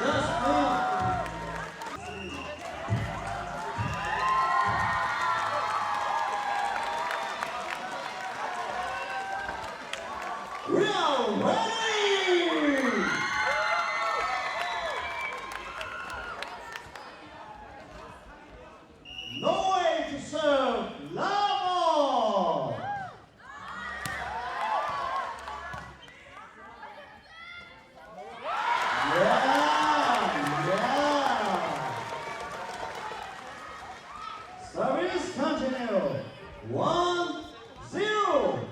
Just move. We are ready! Norway to serve Lavo! Yeah, yeah. Service continue. 1-0.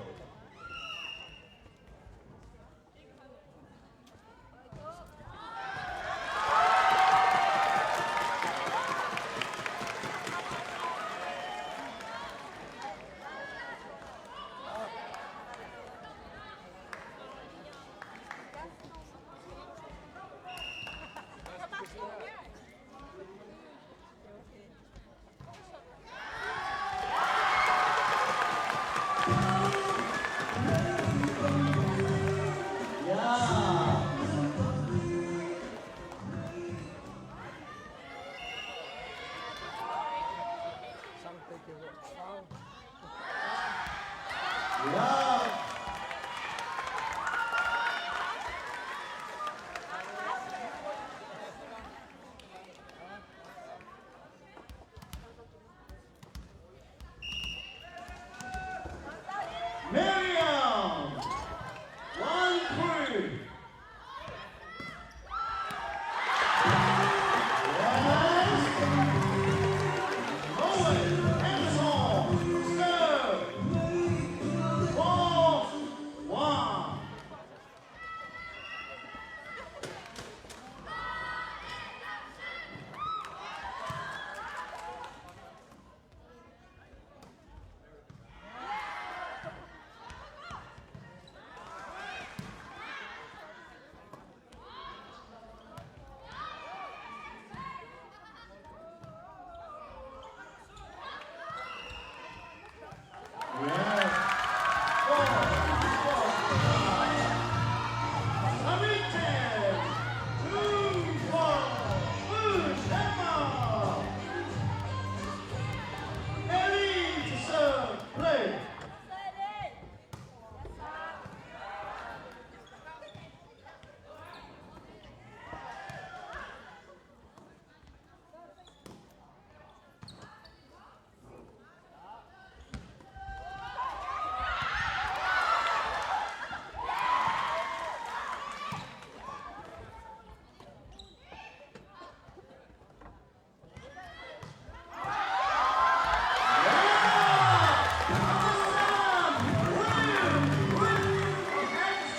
Yeah. Yeah. Miriam. 1-3. Yes. Norway. Anderson. Serve. 4-1. Yes. 4-4. Service. 2-4. Push Emma. Ellie to serve. Play. Yeah! Number 7,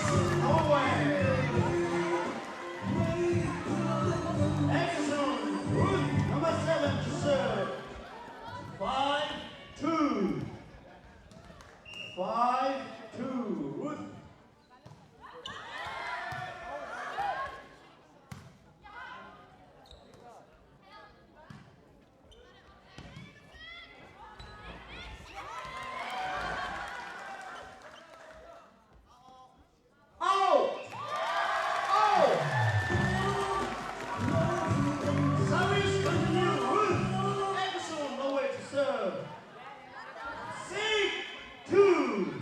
Ruth Norway. Excellent. Ruth, number 7 to serve. 5-2. 5-2. Ruth. Out! Out! Service continue. Ruth. Excellent. Norway to serve. 6-2.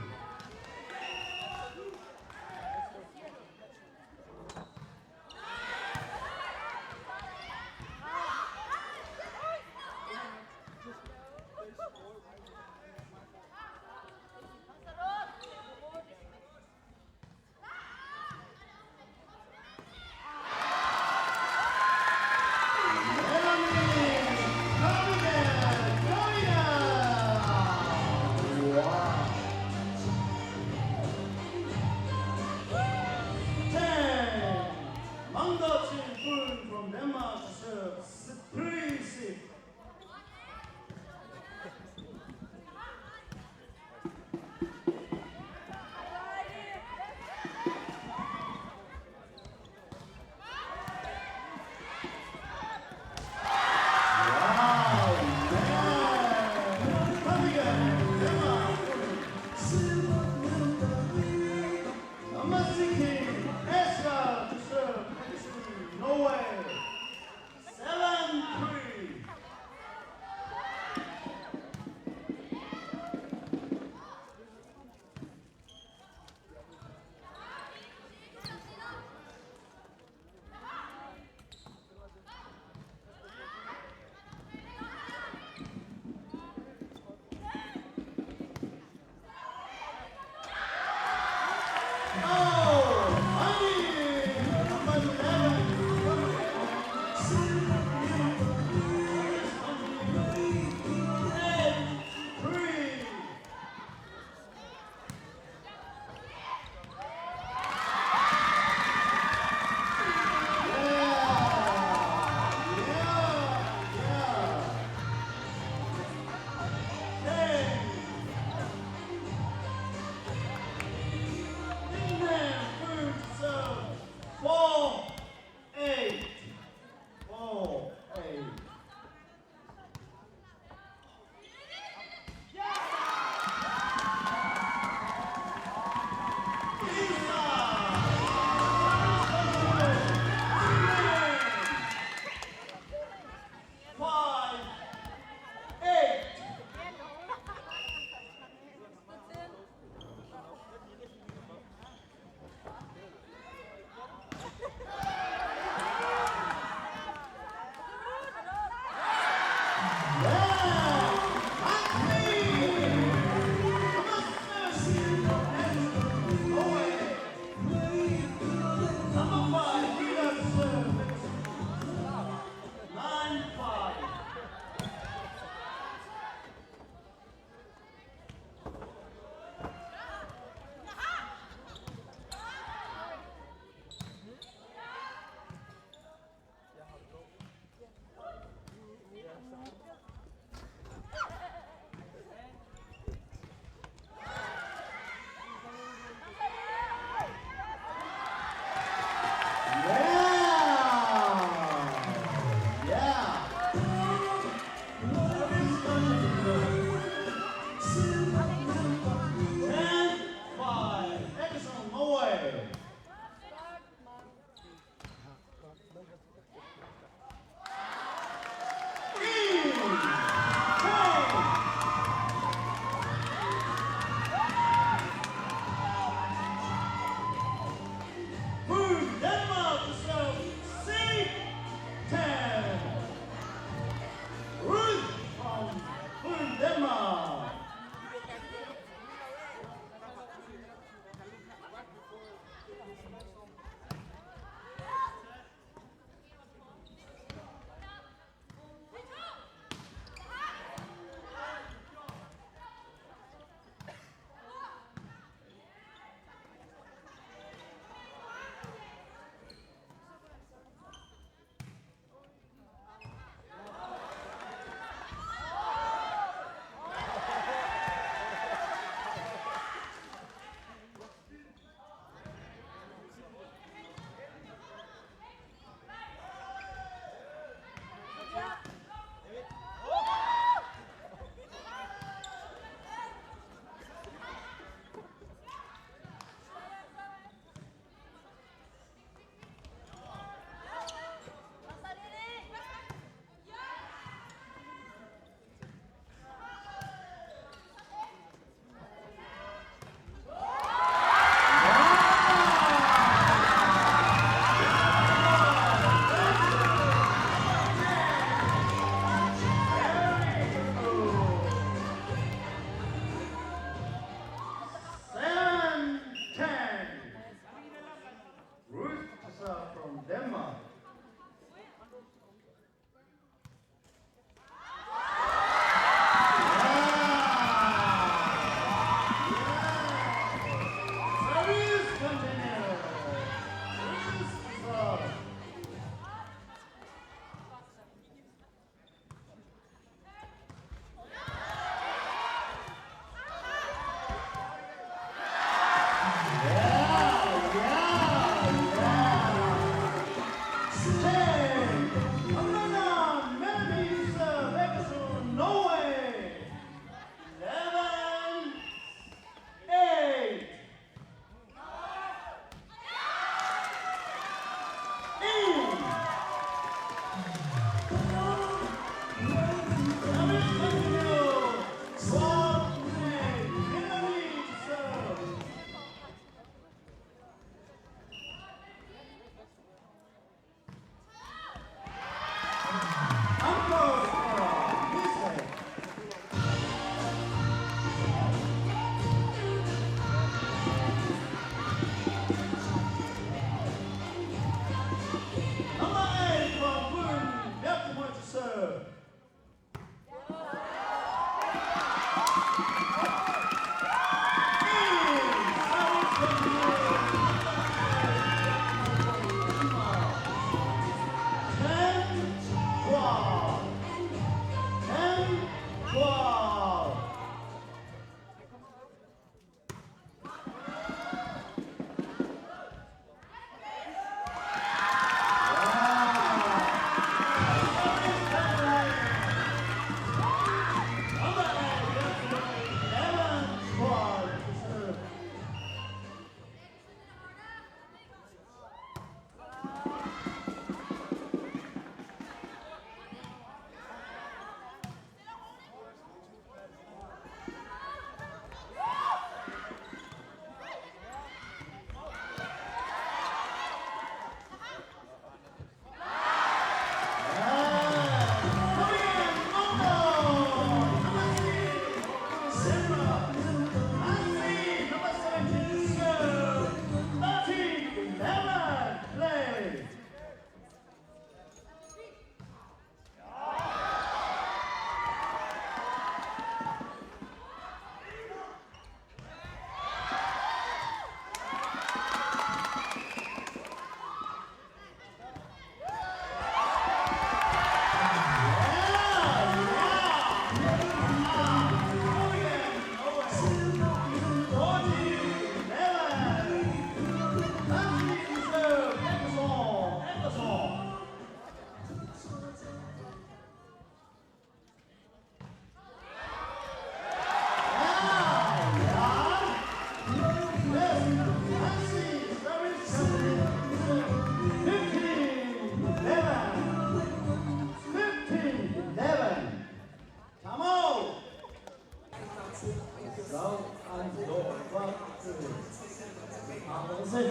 Ang si.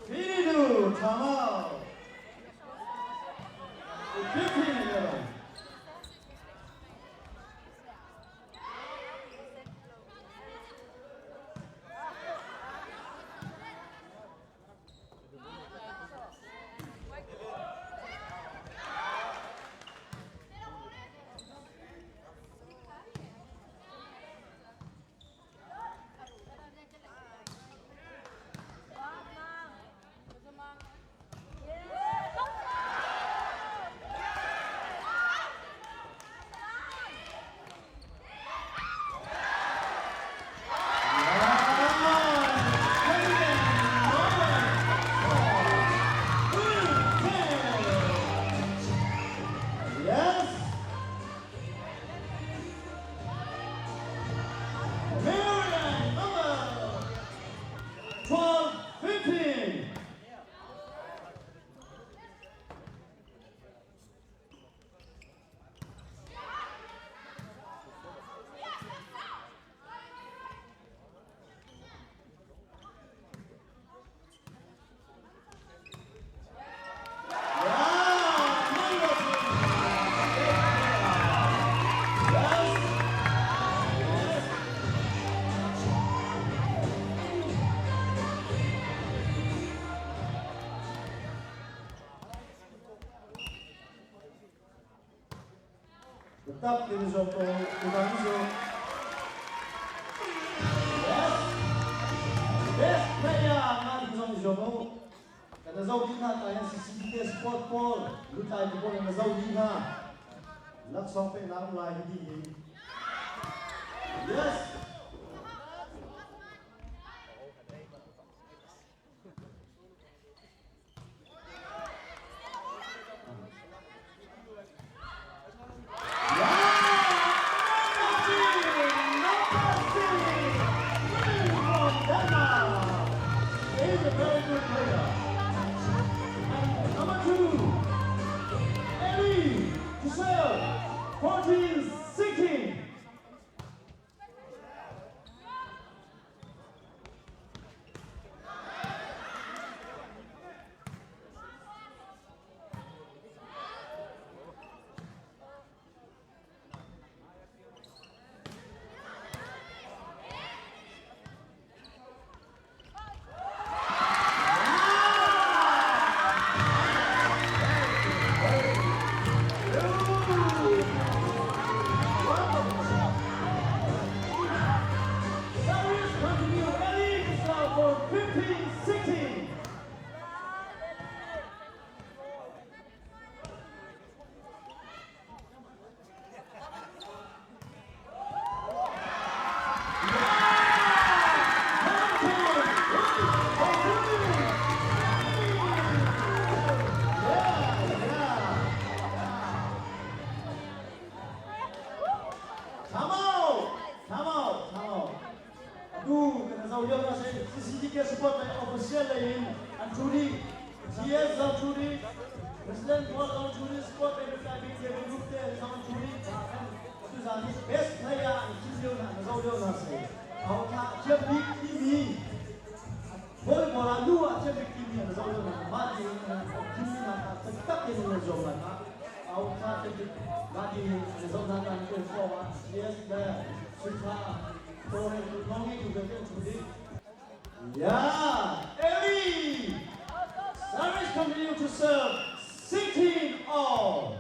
Finidu Tamal. 15-11. Yes. Maryland number 12, 15. Tetap di Risotto Ubanzo. Yes. Best player nga di zong Risotto. Kana zo di na tayo si CDK Sport Paul. Lutlai ko po na zo di na. Laksong pe na lai di. Yes. Is a very good player. And number 2, Ellie Giselle, 14-16. Service continue, Ellie Giselle for 15-16. Come out! Come out! Come out! Atu kan zo lio na si CCTK support lei official lei in an Trudy GS zong Trudy President Paul zong Trudy sport lei lutlai bik Kevin Group te zong Trudy atu zan hi best player an thim lio na an zo lio na si au tha thiam bik timi volleyball ah nu ah thiam bik timi an zo lio na ma ti thim mi na kha tak in an zo na kha au tha thiam bik ma ti an zo na kan ko so ah GS le Sutha Yeah, Ellie! Service continue to serve 16 all.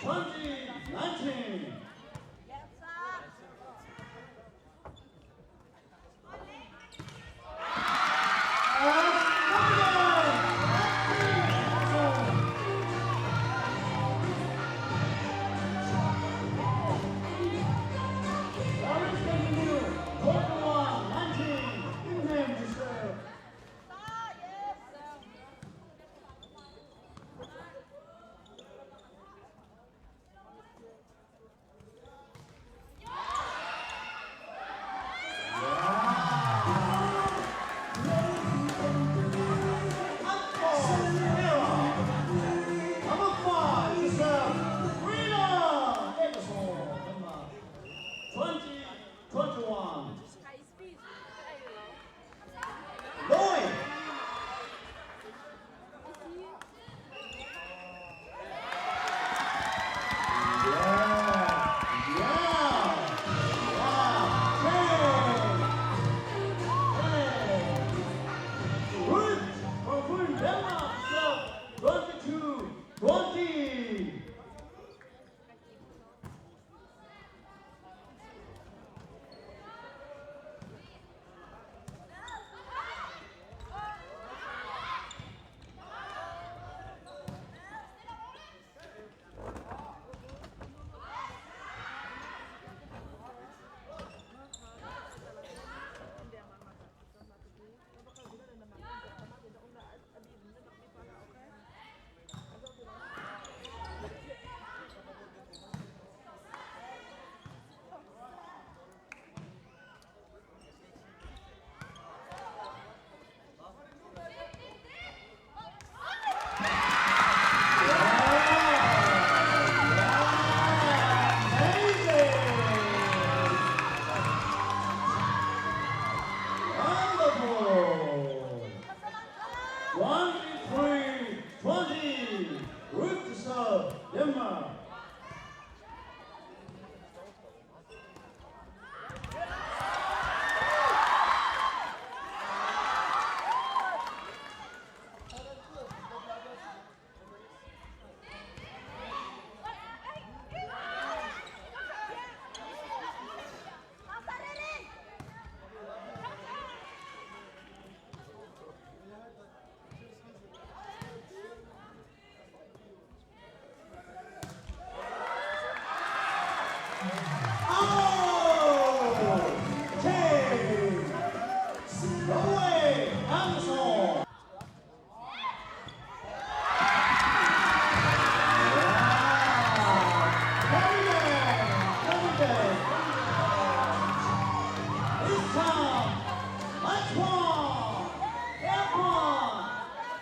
2019. 2021. Lloyd. 20. Wonderful. 23 20. Root to serve Denmark.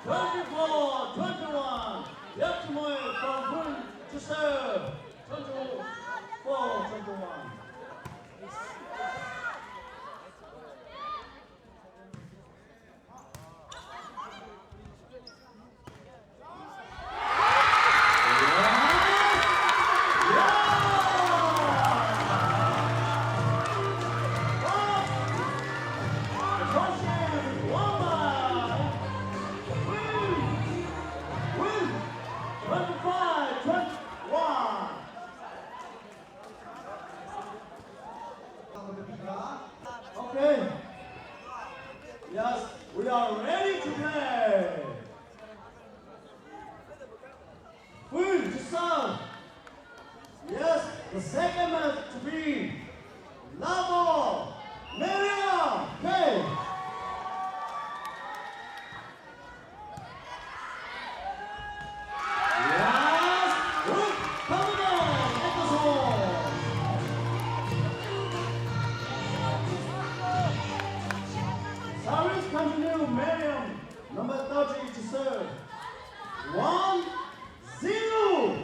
24, 21, left from Boone to serve. 24, 21. Okay. Yes, we are ready to play. Full to serve. Yes, the second match to be Lavo Maria K. Yes, good. Come on, Episode. Service continue, Mariam, number 30 to serve. 1 0.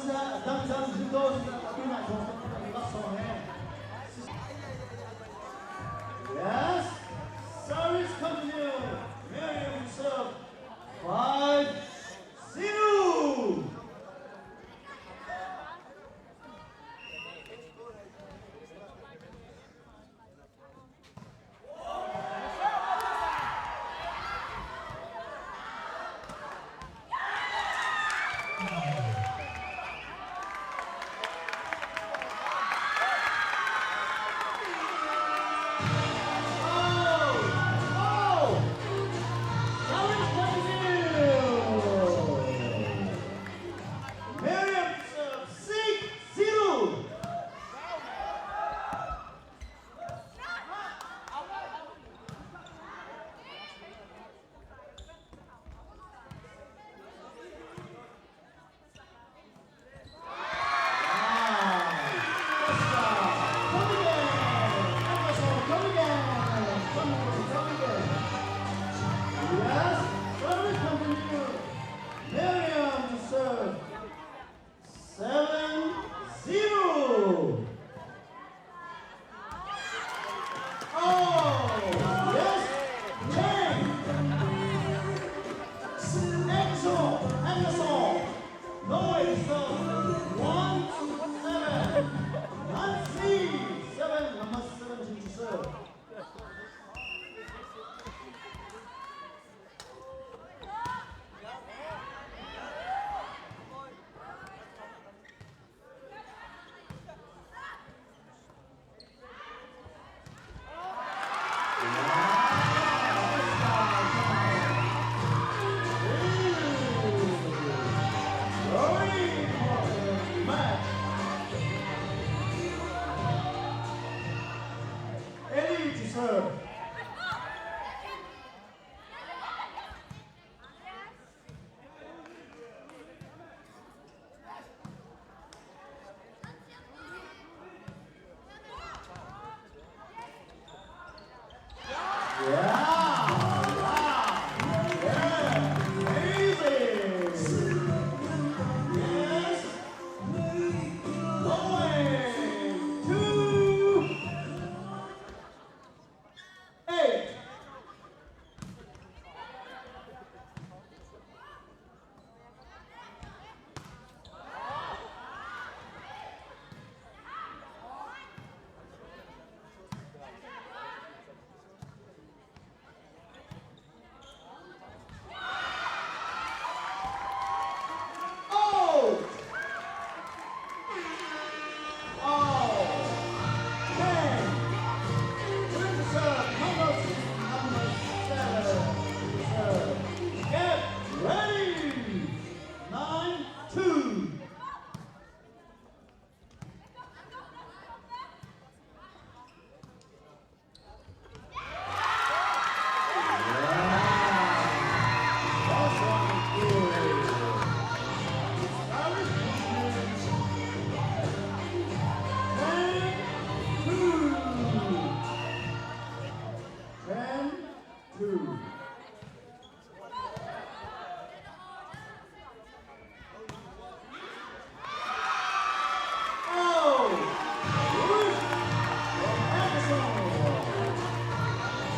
siseh, a dangdang judo siseh, atu nai thawng kan laksawng he. Yes, service continue. Miriam serve 5-0. Miriam serve 6-0. Yes, service continue. Miriam to serve. 7-0. Oh, yes, 10. Anderson, Anderson. Norway serve 1-7. Nancy, 7, number 17 to serve. Very important match. Ellie to serve. Yeah, amazing. Yes. Going 2-8. Oh! Oh! 10. Two to serve. Number 7 to serve. Get ready. 9-2. That's one good. Service 10-2. 10-2. Oh! Ruth from Anderson.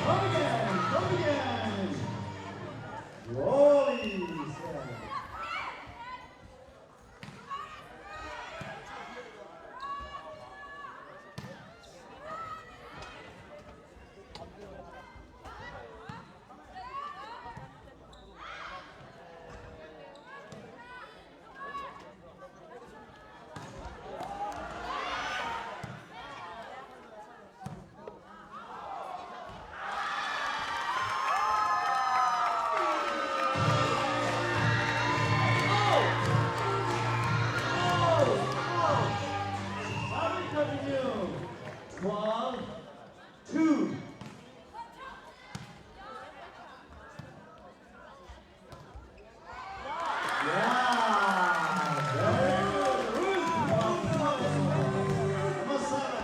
Come again, come again. Rollies. Oh! Oh! Oh! Service continue. 12-2. Yeah! Very good. Ruth from Number 7.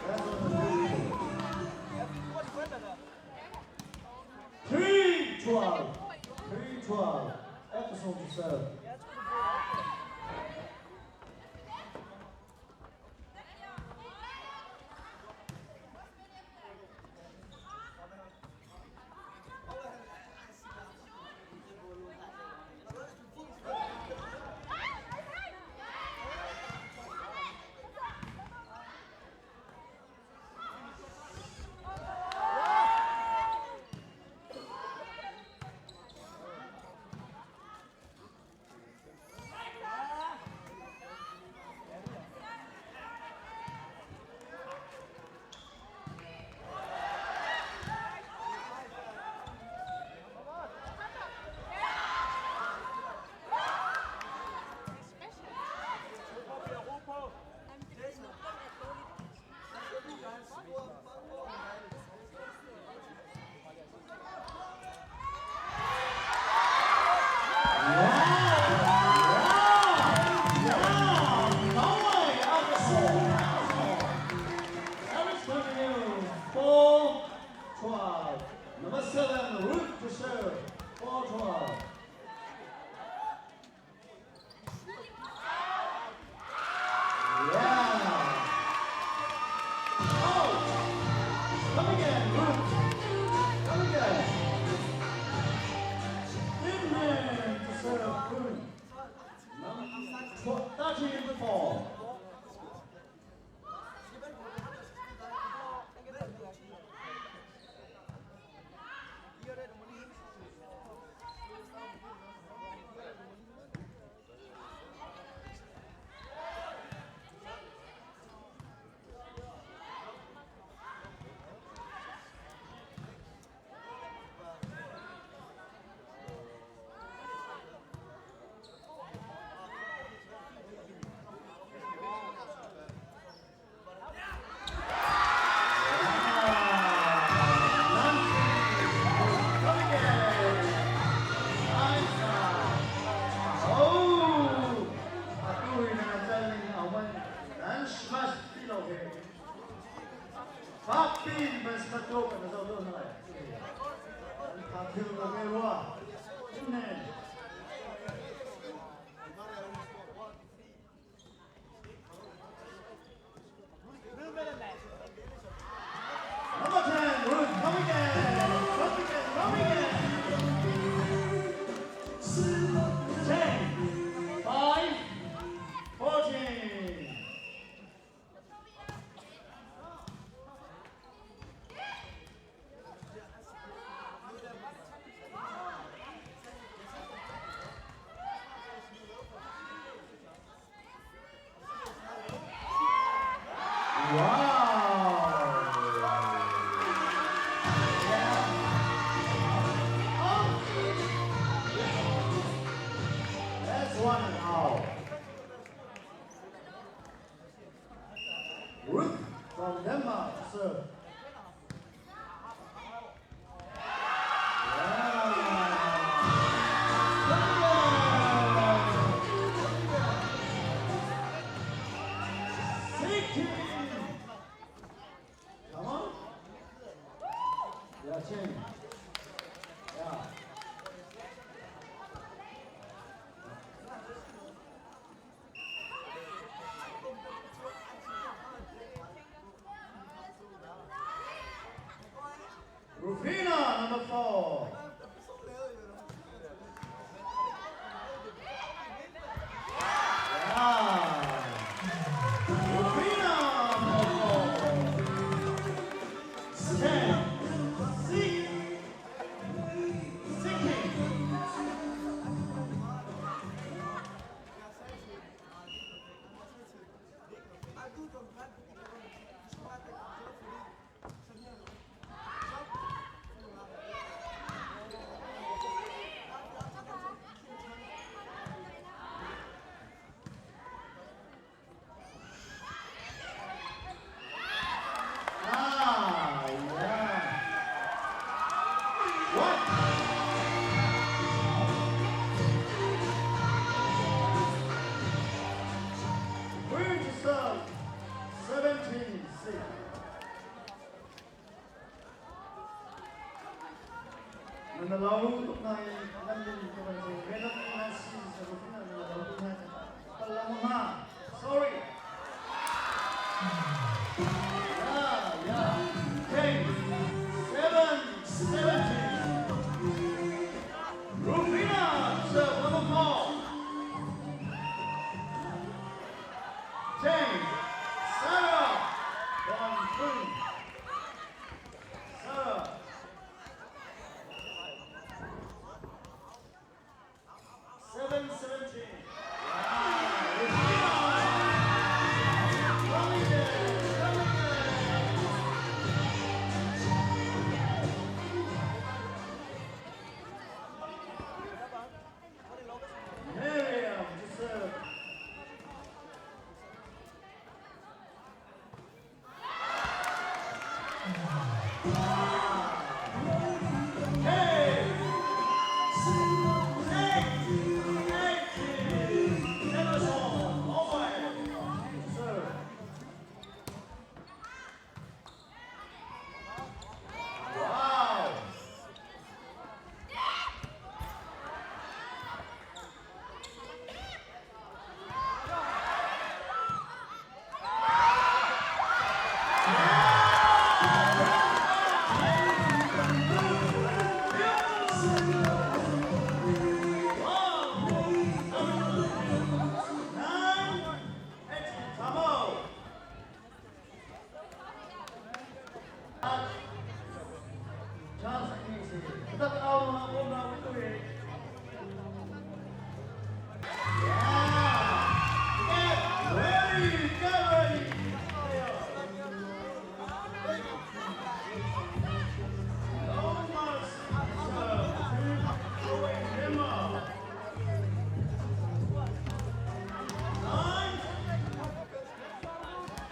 That's one. 3-12. 3-12. Episode to serve. 7, Ruth to serve. 4-12. Yeah. Oh, come again, Ruth. Come again. Finland to serve Ruth. Number 13-4. Come again. Nice. Oh, atu hi na chal ning awan nan smash ti lo he. Fak pin ban smash to kan zo do na. Tha thil lo ke rua. Ne. Number 10, Ruth, come again. Come again, come again. 10, 5, 14. Wow. Yeah. Oh. That's one out. Ruth from Denmark, sir. Yeah. Come again. 16. Come on. Yeah, change. Yeah. Rufina, number 4. Yeah. Rufina, number 4. 10, 6, 16. Ah, yeah. What? We're to serve 17 6. 那老那那那 Sorry. Yeah. 10, 7, 17. Rufina, serve number 4. 10, Sarah, 1, 3. Sarah. 7, 17. Yeah, Rufina. Come again, come again. Tak au na bom na tu e. Yeah. Get ready, get ready. Thomas Emma. 9,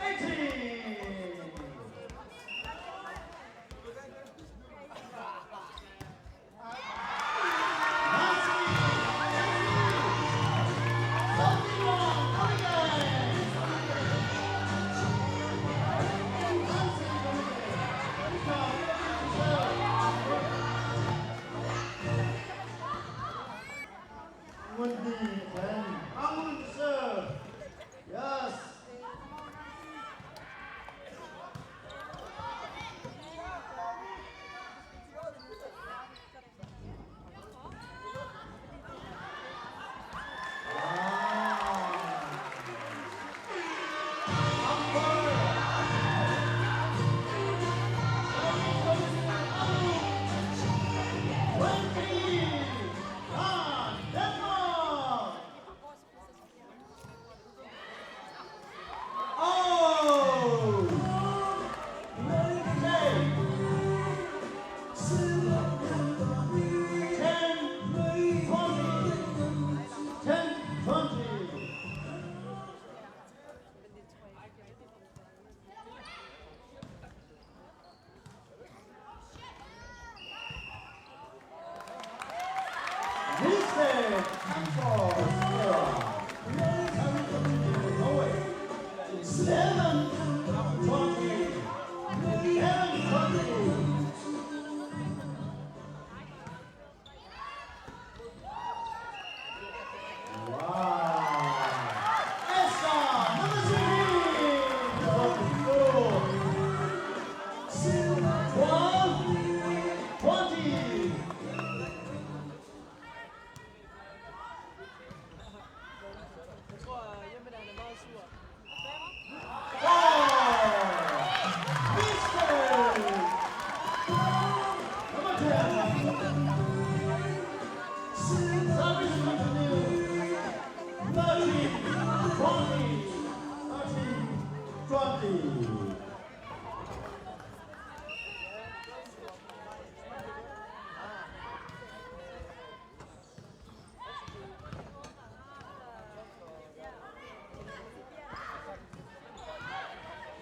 18. Wendy and Amun sir. Yes. Denmark. Oh! Okay. 10, 20, 10, 20. Mr. Campos, Norway. 7, 20, 7, 20. Wow. Esa, number 16, 24. 12, 20. Jeg tror, at hjemmedagene er meget sur. Four. Mr. Number 10. Service continue. 13, 20, 13, 20.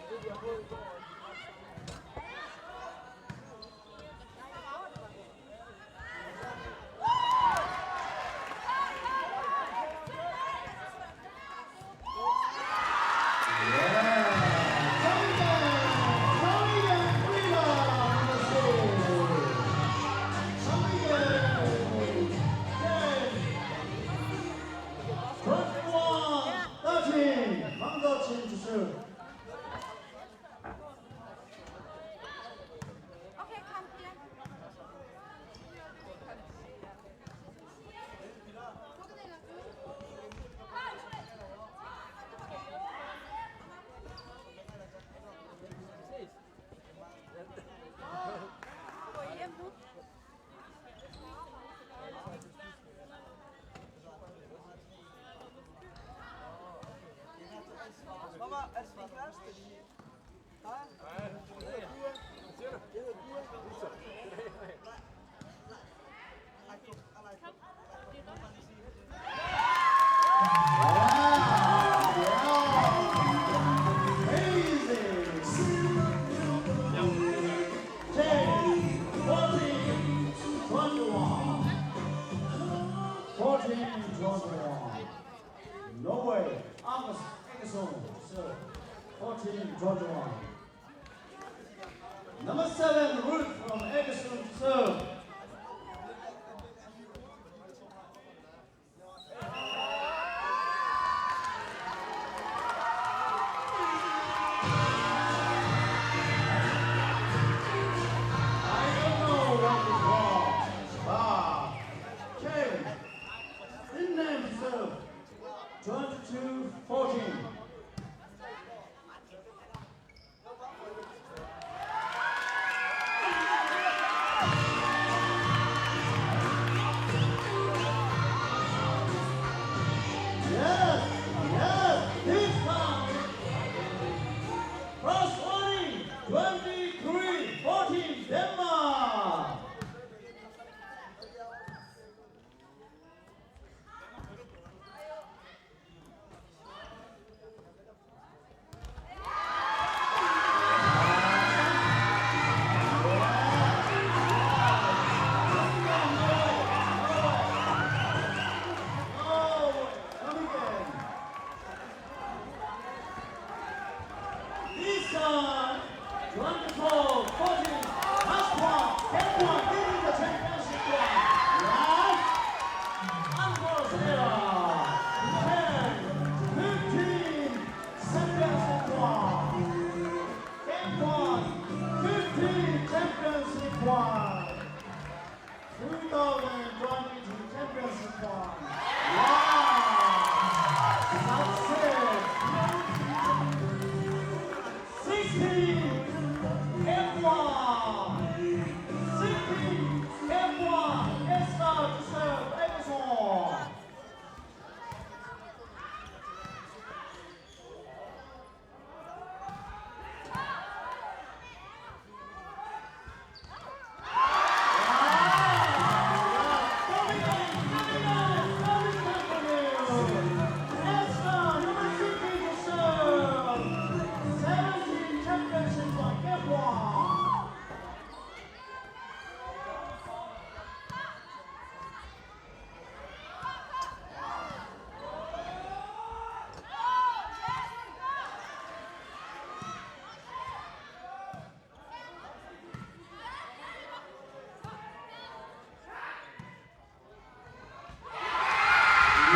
Det, de har fået i går. Yeah. Tony and Frida, number 6. Tony 10, 21, 13. Mangga Chin to serve. Okay, kom, Pia. Ses. Gå hjem nu. Mamma, er det din kæreste? Hej. Jeg hedder Dua. Jeg hedder Dua. Nej. Yeah. Amazing. 10, 14, 21. 14, 21. Norway, Anders Eggesson, serve. 14, 21. Number 7, Ruth from Eggesson, serve. I don't know what is wrong, but Kevin, in name serve, 22 14.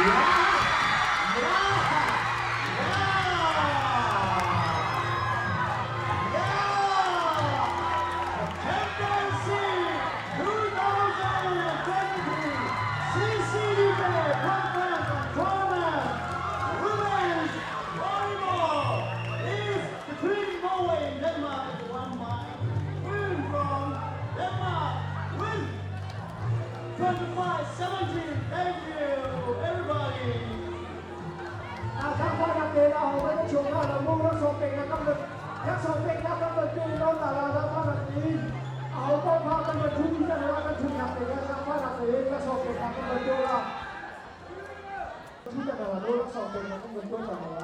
Yeah! Yeah! Yeah! Yeah! The Champions 2023 CCDK Conference and Tournament Women's Volleyball is between Norway and Denmark won by Women from Denmark win 25-17. Thank you, everybody. 啊，看看那边啦，后面的球看了，摸了手柄啊，咁就一手柄啦，咁就追到啦啦啦，翻入邊，後幫拍咁就出真係啦，跟出入嚟嘅，翻入嚟一手柄啊，咁就追啦。出真係話攞手柄啊，咁就追就係啦。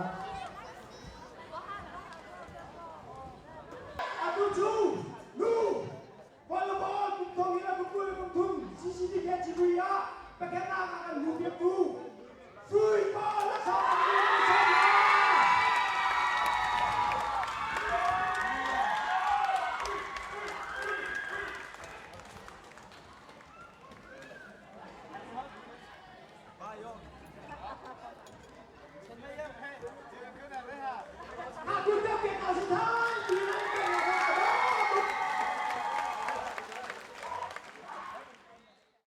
Atu chu, nu, volleyball kum thong ina kum kul kum thum, CCTV chi ya, pakhat na ka kan lu piak tu. Free ball la sa an ni sa ya. Bare i orden. Tag med hjem, hey.